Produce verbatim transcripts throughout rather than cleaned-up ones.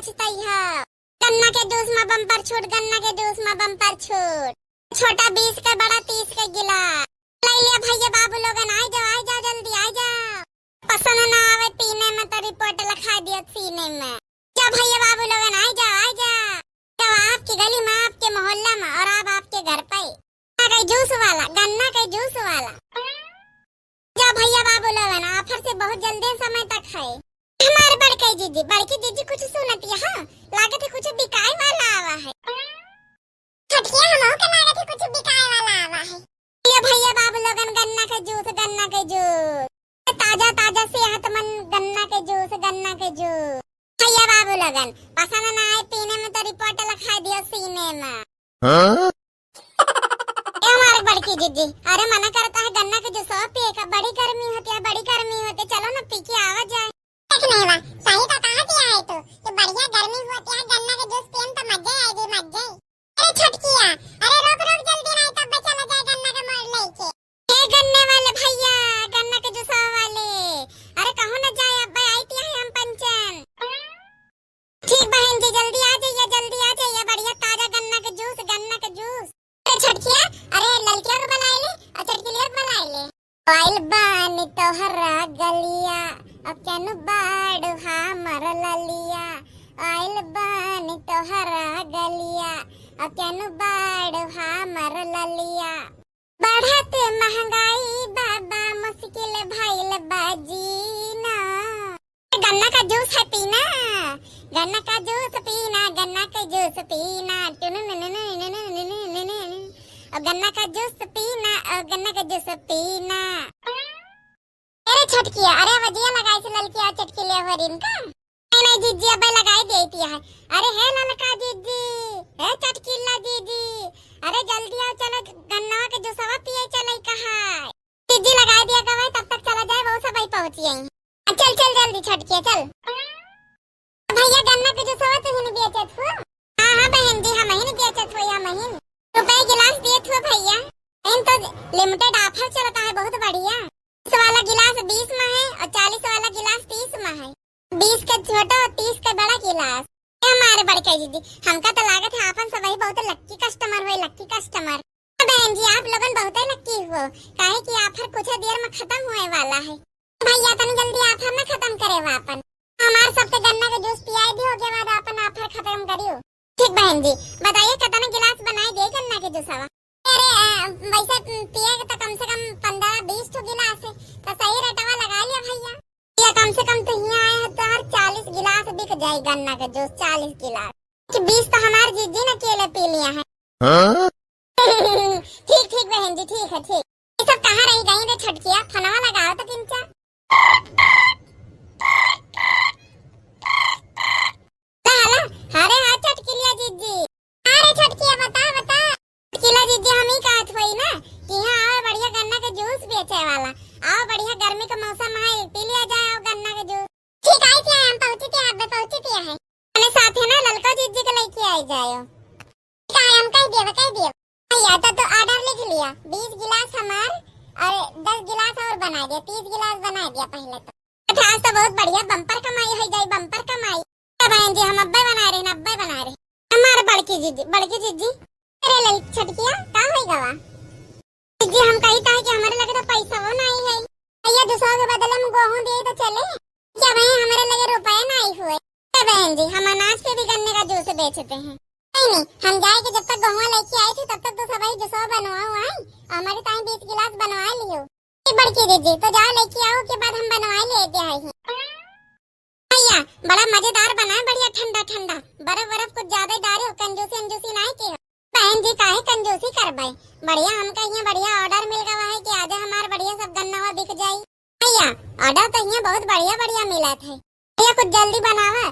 बेचतै है। गन्ना के जूस मा बम्पर छूट, गन्ना के जूस मा बम्पर छूट। छोटा बीस के, बड़ा तीस के गिलास। ले लिया भैया बाबू लोगन, आ जाओ, आ जाओ, जल्दी आ जाओ। पसंद ना आवे पीने में तो रिपोर्ट लिखा दियो सीने में। जा भैया बाबू लोगन, आ जाओ, आ जाओ। जब आपकी गली में, आपके मोहल्ला में और आप आपके घर पे। गन्ना के जूस वाला, गन्ना के जूस वाला। जा भैया बाबू लोगन, ऑफर से बहुत जल्दी समय तक है। हमार बड़की जीजी, बड़की जीजी कुछ सुनत है, हाँ? लागत है कुछ बिकाए वाला आवा है। छोटकिया, हमहू के लागत है कुछ बिकाए वाला आवा है। ये भैया बाबू लोगन, गन्ना के जूस, गन्ना के जूस, ताजा ताजा सेहतमंद गन्ना के जूस, गन्ना के जूस। भैया बाबू लोगन, पसंद ना आए पीने में तो रिपोर्ट लिखा दियो सीने में। हाँ? ए हमार बड़की जीजी, अरे मना करता है गन्ना के जूस पिए का, बड़ी गर्मी होती है, बड़ी गर्मी होती है, चलो ना पी के आवा जाए। देख नहीं बा, सही तो कहा दिया है तू कि बढ़िया गर्मी होती है, गन्ना के जूस पियन तो मजे आएगी, मजे। अरे छोटकिया, अरे रोक रोक जल्दी, नहीं तब चला जाए गन्ना का मोड़ लेके। ए गन्ने वाले भैया, गन्ना के जूस वाले, अरे कहूँ ना जाए, अब आई तिया है हम पंचन। ठीक बहन जी, जल्दी आ जाइए, जल्दी आ जाइए, बढ़िया ताजा गन्ना के जूस, गन्ना के जूस। अरे छोटकिया, अरे ललकिया को बुलाए ले और छोटकिलिया को बुलाए ले। आइल बानी तोहरा गलिया, अब केनु बाड़ू हमर ललिया। आइल बानी तोहरा गलिया, अब केनु बाड़ू हमर ललिया। बढ़त महंगाई बाबा, मुश्किल भइल बा जीना। गन्ना का जूस है पीना, गन्ना का जूस पीना, गन्ना का जूस पीना। और गन्ना का जूस पीना, और गन्ना का जूस पीना। अरे छोटकिया, अरे वजिया लगाई से ललकिया चटकिलिया हो रिन का? नहीं, नहीं जीजी, अबे लगाई देती है। अरे हे ललका जीजी, हे चटकिला जीजी, अरे जल्दी आओ, चलो गन्नवा के जूसवा पिए चले कहा। जीजी लगाई दिया गवा, तब तक चला जाए, वो सब आई पहुँची आई। चल, चल जल्दी छोटकिया, चल। भैया गन्ना के जूसवा तो ही नहीं बेचत हो? हाँ, हाँ बहन जी, हम ही नहीं बेचत हो, हम ही। रुपए गिलास दिए थे भैया, इन तो लिमिटेड ऑफर चलता है, बहुत बढ़िया। बीस वाला गिलास बीस में है और चालीस वाला गिलास तीस में है। बीस का छोटा और तीस का बड़ा गिलास। ए हमारे बड़के जीजी, हमका तो लागत है आपन सब ही बहुत लक्की कस्टमर हुए, लक्की कस्टमर। बहन जी, आप लोगन बहुत लक्की हो, काहे कि ऑफर कुछ देर में खत्म होए वाला है। भैया तनी जल्दी ऑफर ना खत्म करे आपन, हमार सबके गन्ना के जूस पियाई दियो, ओके बाद आपन ऑफर खत्म करियो। ठीक बहन जी, बताइए कितना गिलास बनाए दे गन्ना के जूसवा? अरे, अ, वैसे पिए के तो कम से कम पन्द्रह बीस ठो गिलास है, तो सही रेटवा लगा लिया भैया। या कम से कम तो यहाँ आए हैं तो हर चालीस गिलास बिक जाए गन्ना के जूस, चालीस गिलास। कि बीस तो हमार जीजी न अकेले पी लिया है। हाँ? ठीक, ठीक बहन जी, ठीक है, ठीक। ये सब कहाँ रही गई रे छोटकिया? फोनवा लगाओ तो किंचा। ला, ला, अरे हाँ छोटकिलिया जीजी। अरे छोटकिया बता, बता। छोटकिला जीजी हम ही कहत होई ना कि यहाँ आओ बढ़िया गन्ना के जूस बेचे वाला। आओ बढ़िया गर्मी के मौसम है, पी लिया जाए आओ गन्ना के जूस। ठीक आई क्या हम पहुँची क्या, अब पहुँची क्या है। अपने साथ है ना ललका जीजी के लेके आई जाओ। का हम कह दिया, कह दिया। भैया, तो, तो ऑर्डर लिख लिया, बीस गिलास हमार और दस गिलास और बना दिया, तीस गिलास बना दिया पहले तो। अच्छा, आज तो बहुत बढ़िया बम्पर कमाई हो जाई, बम्पर कमाई। तो बहन जी, हम अब्बे बना रहे हैं, अब्बे बना रहे हैं। हमारे बड़की जीजी, बड़की जीजी, अरे लल-, छोटकिया, का होई गवा? जीजी, हम कही था कि हमारे लगे तो पैसा वो नहीं है। भैया, दूसरों के बदले में गेहूं दे तो चले। क्या भाई, हमारे लगे रुपए नहीं हुए। ए बहन जी, हम अनाज पे भी गन्ने का जूस बेचते हैं। नहीं, नहीं, हम जाए के जब तक गेहूं लेके आए थे, तब तक तो सबाई जूसवा बनवा हुआ है। हमारे ताई बीस गिलास बनवा लियो। ए बड़की दीदी, तो जाओ लेके आओ, के बाद हम बनवा लेते हैं। भैया, बड़ा मजेदार बना है, बढ़िया ठंडा ठंडा। बर्फ वर्फ कुछ ज्यादा डारे हो, कंजूसी अंजूसी नहीं की हो। बहन जी, काहे कंजूसी करबे? बढ़िया, हमका यहाँ बढ़िया ऑर्डर मिल गवा है कि आज हमार बढ़िया सब गन्नवा बिक जाई। भैया, ऑर्डर तो यहाँ बहुत बढ़िया बढ़िया मिलत है। भैया, कुछ जल्दी बनावा,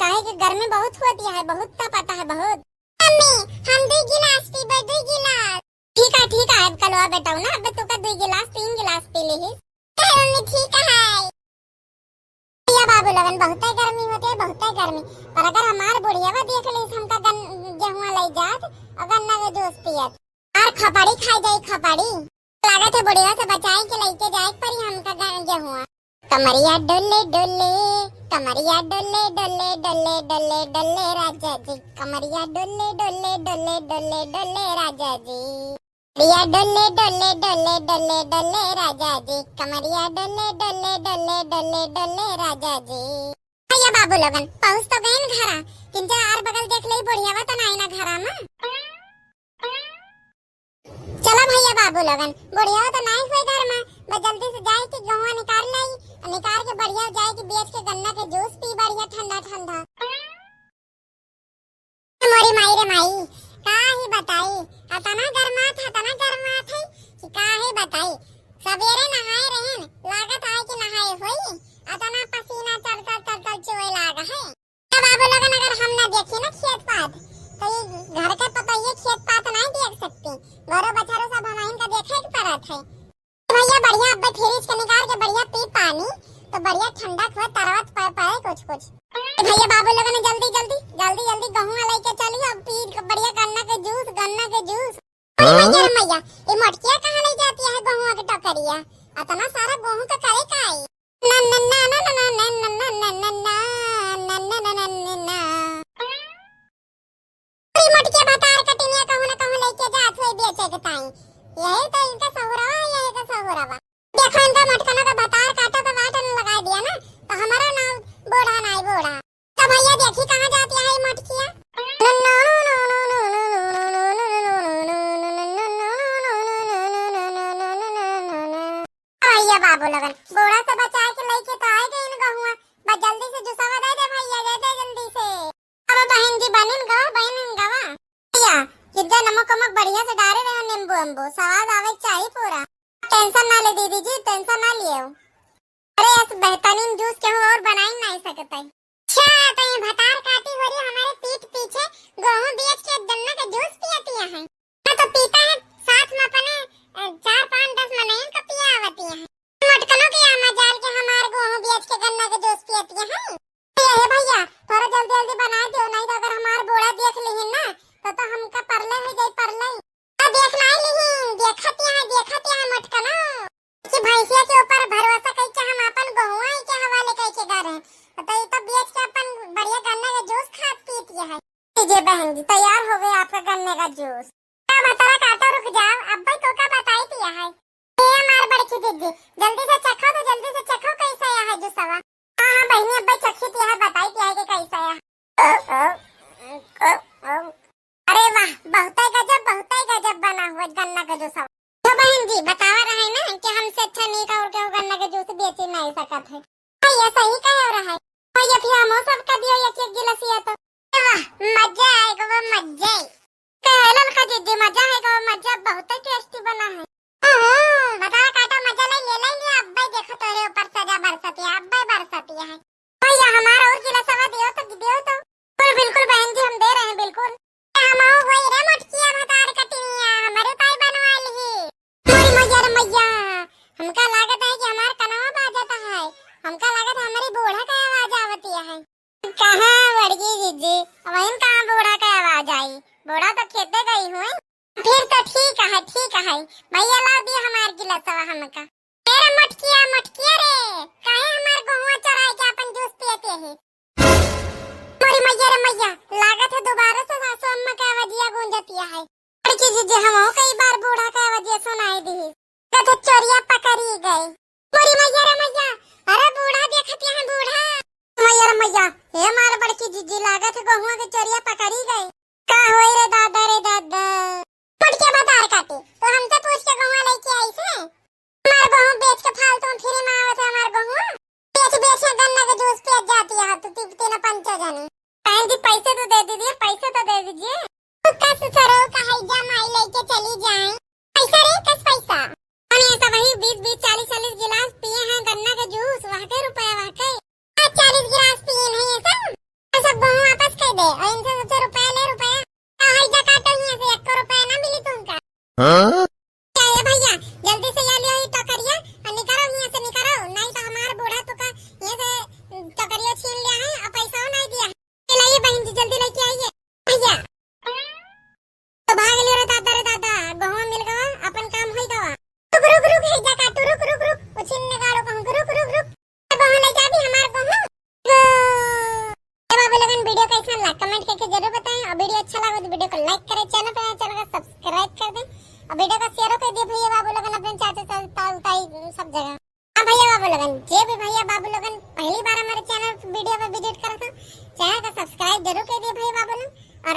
काहे कि गर्मी बहुत होती है, बहुत तपता है, बहुत। मम्मी, हम दुई गिलास पीबे, दुई गिलास। ठीक है, ठीक है, अब कलवा बेटाऊ ना, अब तू का दुई गिलास, तीन गिलास पी लेही। अरे मम्मी, ठीक है। भैया बाबू लोगन, बहुते गर्मी होती है, बहुते गर्मी। पर अगर हमार बुढ़ियावा देख लेस हमका गन-, गेहुआ लई जात और गन्ना के जूस पियत, और खपड़ी खाई जाई, खपड़ी। लागत है बुढ़िया से बचाई के लइके जाए के पड़ी हमका ग-, गेहुआ। कमरिया डोले डोले, कमरिया डोले डोले डोले डोले डोले राजा जी, कमरिया डोले डोले डोले डोले डोले राजा जी। कमरिया डोले डोले डोले डोले डोले राजा जी, कमरिया डोले डोले डोले डोले डोले राजा जी। भैया बाबू लोगन पहुँच तो गए घरा, किंचा आर बगल देख ले, बढ़िया बा तो नाई ना घरा में। चला भैया बाबू लोगन, बुढ़िया तो नाई हुए घर में, बस जल्दी से जाए कि गहुआ निकाल लाई, और निकाल के बढ़िया जाए कि बेच के गन्ना के जूस पी बढ़िया ठंडा ठंडा। मोरी माई रे माई, का ही बताई, अतना गरमात है, अतना गरमात है कि का ही बताई। सवेरे नहाए रहन, लागत आए कि नहाए होई, अतना पसीना चल चल चल चल चुए लाग है। बाबू लोगन अगर हम ना देखी ना खेत पात, तो ये घर के पतोहिए खेत पात नहीं देख सकती। घरो बछरो सब हमहिन का देखे के पड़त है। भैया बढ़िया अब्बे फ्रिज के निकाल के बढ़िया पी पानी, तो बढ़िया ठंडा हुआ तरवत पर पड़े कुछ कुछ। भैया बाबू लोगन जल्दी जल्दी जल्दी जल्दी गहुआ लेके चली, अब पी के बढ़िया गन्ना के जूस, गन्ना के जूस। अरे मैया रे मैया, ये मटकिया कहाँ ले जाती है गहुआ के टोकरिया? अतना सारा गहूँ का करे का आई? अरे मटकिया भतार कटिनिया कहूँ ना कहूँ लेके जात हुए बेचे के ताई। यही तो इनका सहुरवा है, यही का सहुरवा। देखो इनका मटकना का भतार काटो का वाट न लगा दिया ना, तो हमारा नाम बूढ़ा नाई बूढ़ा। तो भैया देखी कहाँ जाती है ये मटकिया। भैया बाबू लोगन, बूढ़ा से बचा के लेके तो आए गए इन गहुआ। बस जल्दी से जुसावा दे दे भैया, दे दे जल्दी से। अब बहन जी बनिन गवा, बनिन गवा। भैया, जिद्दा नमक वमक बढ़िया से डारे रहे, नींबू उम्बू, स्वाद आवे के चाही पूरा। टेंशन ना ले दीदी जी, टेंशन ना लियो। अरे, ऐसे बेहतरीन जूस केहू और बनाई नहीं सकते। अच्छा, तो ये भतार काटी हो रही हमारे पीठ पीछे, गेहूं बेच के गन्ना का जूस पियती है। हाँ, तो पीता है, साथ में अपने, अ, चार पाँच दस मनइन को पिया आवती है। मटकनों के यहाँ मजाल के हमार गेहूं बेच के गन्ना का जूस पियती है। ए, हे भैया, थोड़ा जल्दी जल्दी बना दियो, नहीं तो अगर हमार बूढ़ा देख लिहिन ना, तो, तो हमका परले हो जाई, परले। तो देख नाई लिहिन, देखत यहाँ, देखत यहाँ मटकना। कि भैंसिया के ऊपर भरोसा कई के हम अपन गहुआ ही के हवाले कई के गा रहे हैं। तो ये तो बेच के अपन बढ़िया गन्ने का जूस खात पीत ये है। लीजिए बहन जी, तैयार हो गया आपका गन्ने का जूस। अब भतारा काटो, रुक जाओ, अब भाई को का बताई दिया है। ए हमार बड़की दीदी, जल्दी से चखो तो, जल्दी से चखो कैसा यह है जूसवा। हाँ, हाँ बहनी, अब भाई चखी दिया है, बताई दिया है कि कैसा है। अरे वाह, बहुतै गजब, बहुतै गजब बना हुआ गन्ना का जूस। तो बहन जी, बतावा रहे ना कि हमसे अच्छा नीक और केहू गन्ना के जूस बेची नहीं सकत है। भैया सही कहे रहे। भैया फिर हमो सबका दियो एक एक गिलासिया तो। वाह, मजा आएगा वो, मजा। कहे ललका दीदी, मजा आएगा वो, मजा, बहुतै tasty बना है। हम्म, बतावा काटा मजा ले, ले, ले, ले, अब्बे देखो तोरे ऊपर सजा बरसती है, अब्बे बरसती है। भैया, हमारा और गिलासवा दियो तो, दियो तो। बिल्कुल, बिल्कुल बहन जी, हम दे रहे हैं, बिल्कुल। हम आओ वही रे मोटकिया भतार कटिनिया, हमारे ताई बनवा ली। मोरी मैया रे मैया, हमका लागत है कि हमार कनवा बाजत है, हमका लागत है हमारी बूढ़ा का आवाज आवती है। कहाँ बड़की जीजी, वहीं कहाँ बूढ़ा का आवाज आई, बूढ़ा तो खेते गई हुई। फिर तो ठीक है, ठीक है। भैया ला दिया हमार गिलासवा हमका। ए रे मोटकिया, मोटकिया रे, काहे हमार गहुआ चराए के अपन जूस पियते है? मोरी मैया रे मैया, लागत है दोबारा से सासू अम्मा के आवाजिया गूंजतिया है। बड़की जीजी, हमहू कई बार बूढ़ा के आवाजिया सुनाई दी। कथे चोरिया पकड़ी गई। मोरी मैया रे मैया, अरे बूढ़ा देखतिया है बूढ़ा। मैया रे मैया, हे हमार बड़की जीजी, लागत है गहुआ के चोरिया पकड़ी गई। का होई रे दादा, रे दादा। मोटकिया भतार काटी, तो हमसे पूछ के गहुआ लेके आई से? हमार गहुआ बेच के फालतू में free में आवत है हमार गहुआ। बेच बेच के गन्ना के जूस पियत जाती है, तो तीन, तीन पंच जने। बहन जी, पैसे तो दे दीजिए, पैसे तो दे दीजिए। तो कस सरो का है जा माई लेके चली जाए। पैसा रे, कस पैसा? हमने ऐसा वही बीस बीस, चालीस चालीस गिलास पिए हैं गन्ना के जूस, वहाँ के रुपया वहाँ के। आज चालीस गिलास पिए नहीं है सब। तो सब गहूँ वापस कर दे और इनसे सबसे रुपया ले रुपया। तो हर जगह तो यहाँ से एक रुपया ना मिली तुमका। हाँ? क्या है भैया, जल्दी से ये लियो ये टोकरिया और निकरो यहाँ से निकरो, नहीं तो हमार बूढ़ा तुका यहाँ से टोकरिया छीन लिया है और पैसा नहीं दिया है। ये लाइए बहन जी, जल्दी लेके आइए। भैया, तो भाग लियो रे दादा, रे दादा, गहुआ मिल गवा, अपन काम होई गवा। रुक, रुक, रुक, हे जा काटू, रुक, रुक, रुक, उछिन निकालो कहूँ, रुक, रुक, रुक। कमेंट करके जरूर बताएं, और वीडियो अच्छा लगा तो वीडियो को लाइक करें, चैनल पर नए चैनल को सब्सक्राइब कर दें, और वीडियो को शेयर कर दिए भैया बाबू लोगन अपने चाचा, ताऊ, ताई, सब जगह। हाँ भैया बाबू लोगन, जे भी भैया बाबू लोगन पहली बार हमारे चैनल वीडियो पर विजिट करत हो, चैनल को सब्सक्राइब जरूर कर दिए भैया बाबू लोग, और